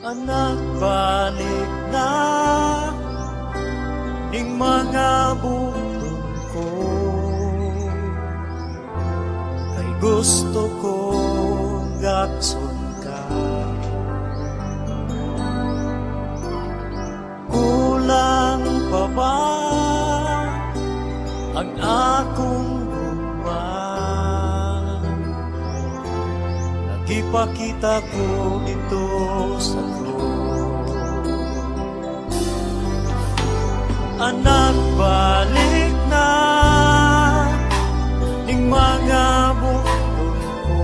Anak, balik na ning mga bukton ko, kay gusto ko gakson ka. Kulang pa ba ang akong gugma? Nagipakita ko dito sa krus. Anak, balik na ning mga bukton ko.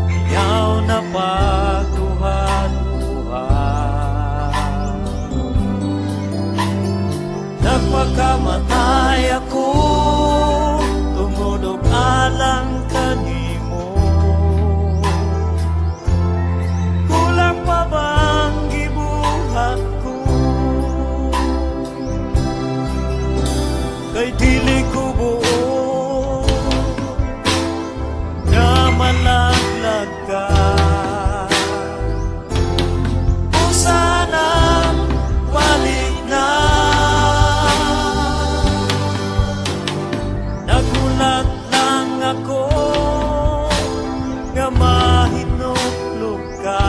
Ayaw na pagduha-duha. Nagpakamatay ako tungod og alang kanimo. Kulang pa bang gibuhat ko? Kay dili ko buot nga malaglag ka. O sana balik na. Nagulat lang ako nga mahinuklog ka,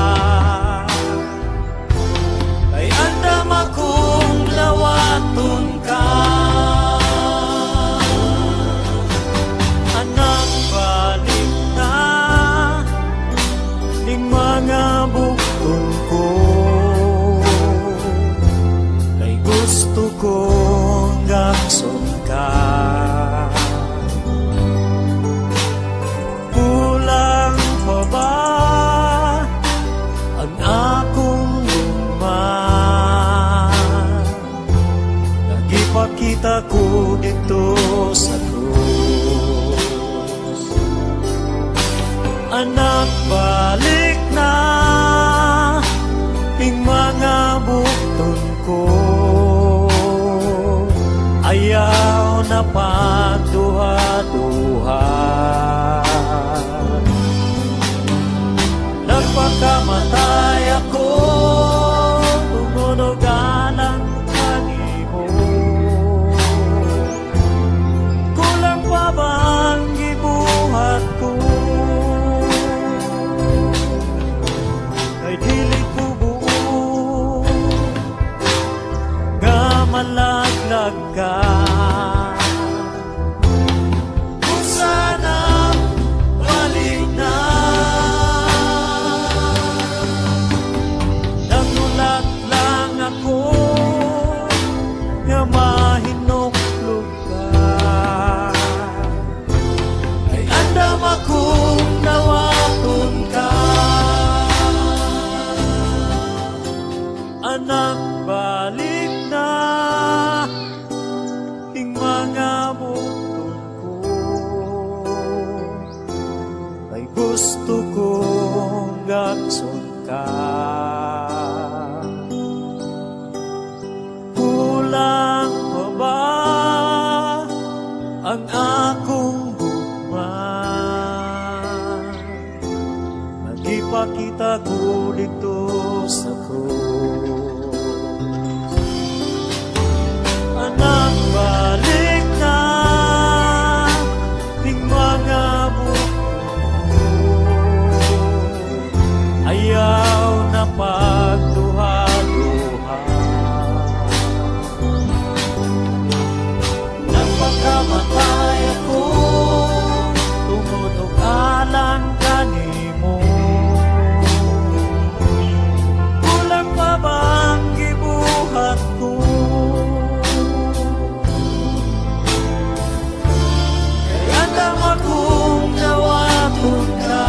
kay andam akong lawaton ka. Anak, balik na ning mga bukton ko, kay gusto kong gakson ka. Kulang pa ba ang akong gugma? Nagipakita ko dito sa krus. Anak, balik na ning mga bukton ko. Ayaw na pagduha-duha. Nagpakamatay ako tungod og alang kanimo. Kulang pa bang gibuhat ko? Kay dili ko buot nga malaglag ka. Kung sana balik na. Nagulat lang ako nga mahinuklog ka, kay andam akong dawaton ka. Anak, balik na ing mga bukton ko, kay gusto kong gakson ka. Kulang pa ba ang akong gugma? Nagipakita ko dito sa krus. Anak, balik na ning mga bukton ko. Ayaw na pagduha-duha. Nagpakamatay ako tungod og alang kanimo. Kulang pa bang gibuhat ko? Kay andam akong dawaton ka.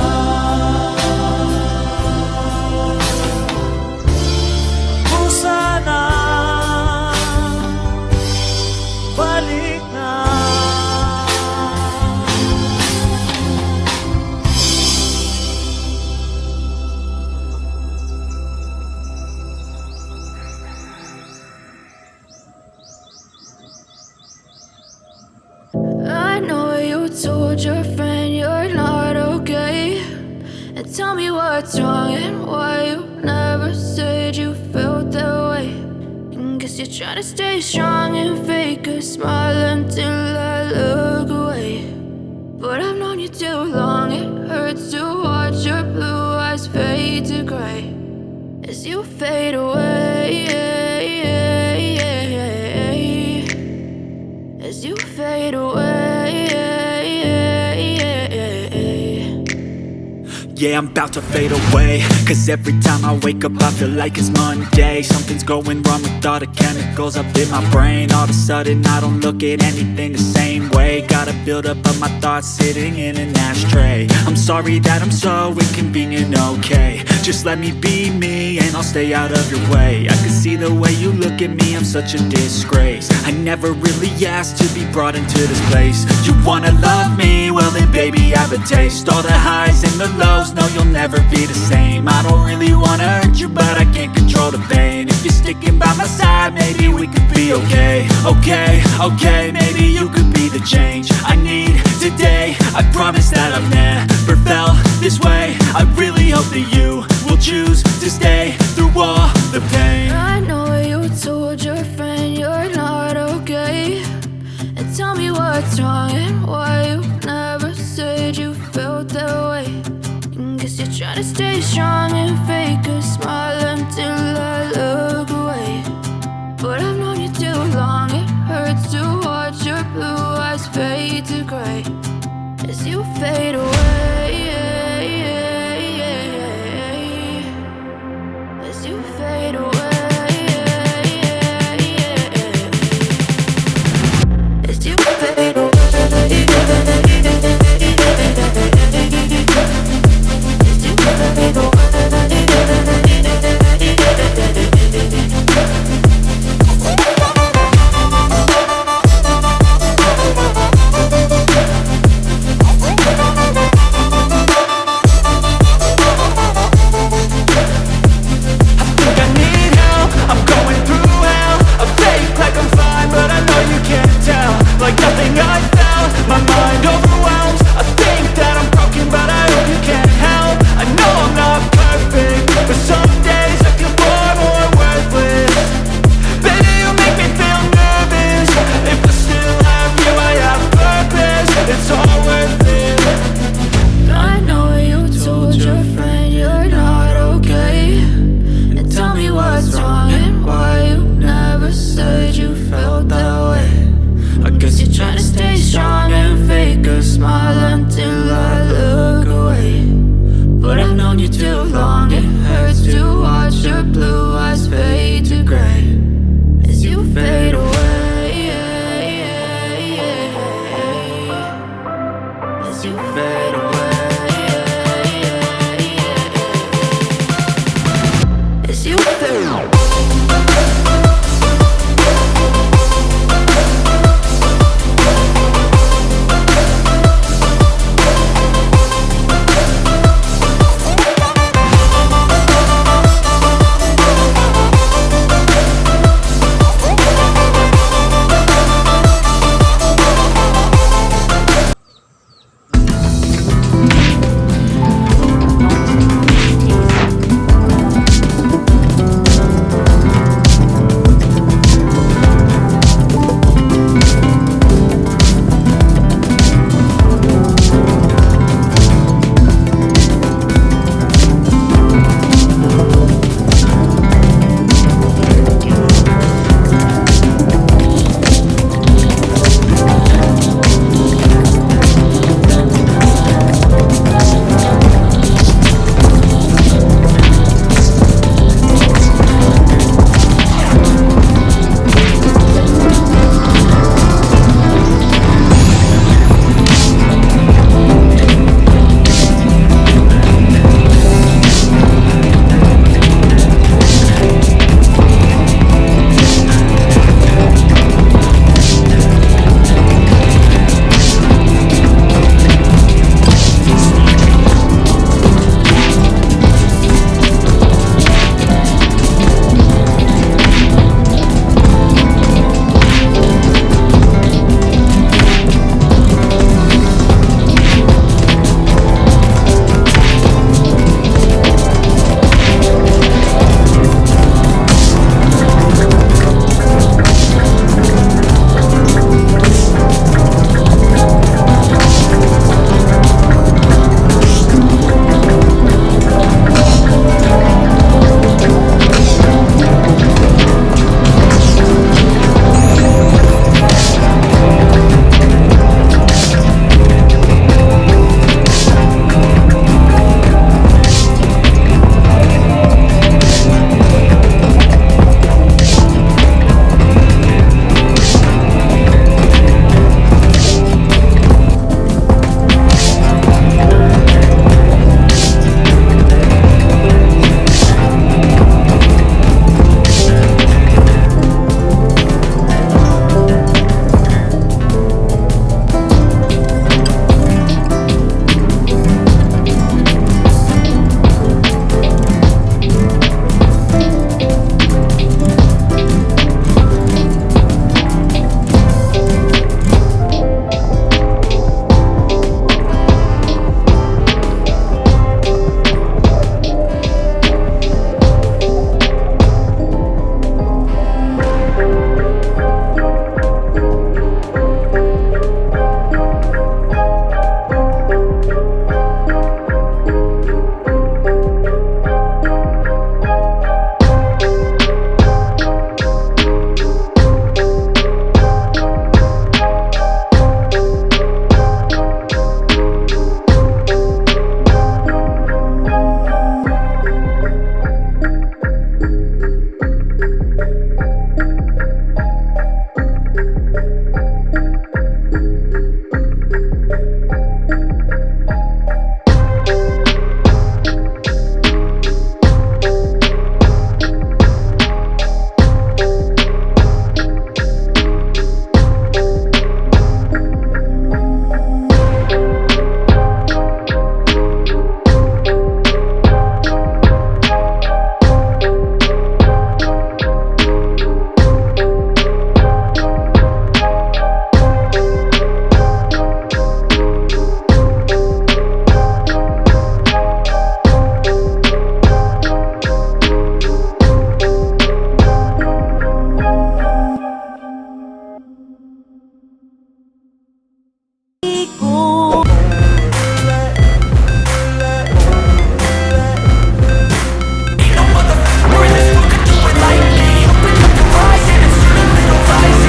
Kung sana balik na. I know you told your friend you're not okay. And tell me what's what's wrong and why you never said you felt that way. And guess you're trying to stay strong and fake a smile until I look away. But I've known you too long, it hurts to watch your blue eyes fade to gray as you fade away. As you fade away. Yeah, I'm about to fade away. 'Cause every time I wake up, I feel like it's Monday. Something's going wrong with all the chemicals up in my brain. All of a sudden, I don't look at anything the same way. Gotta build up of my thoughts sitting in an ashtray. I'm sorry that I'm so inconvenient, okay? Just let me be me and I'll stay out of your way. I can see the way you look at me, I'm such a disgrace. I never really asked to be brought into this place. You wanna love me? Well then, baby, I have a taste. All the highs and the lows, no, you'll never be the same. I don't really wanna hurt you, but I can't control the pain. If you're sticking by my side, maybe we could be okay. Okay, maybe you could be the change I need today. I promise that I've never felt this way. I really hope that you will choose to stay through all the pain. I know you told your friend you're not okay. And tell me what's wrong and why you never said you felt that way. And guess you're trying to stay strong and fake a smile until I look away. But I've known you too long, it hurts to watch your blue eyes fade to gray as you fade away. As you fade away. As you fade away. As you fade away. I think I need help, I'm going through hell. I fake like I'm fine, but I know you can't tell. Like nothing I felt, my mind overwhelms. I think that I'm broken, but I hope you can't help. I know I'm not perfect, but some days I feel far more worthless. Baby, you make me feel nervous. If I still have you, I have purpose. It's all worth it. I know you told your friend you're not okay. And tell me what's wrong and why you never said you felt that way. I guess you're trying to stay strong and fake a smile until I look away. But I've known you too long, it hurts to watch your blue eyes fade to gray as you fade away. As you fade away. As you fade.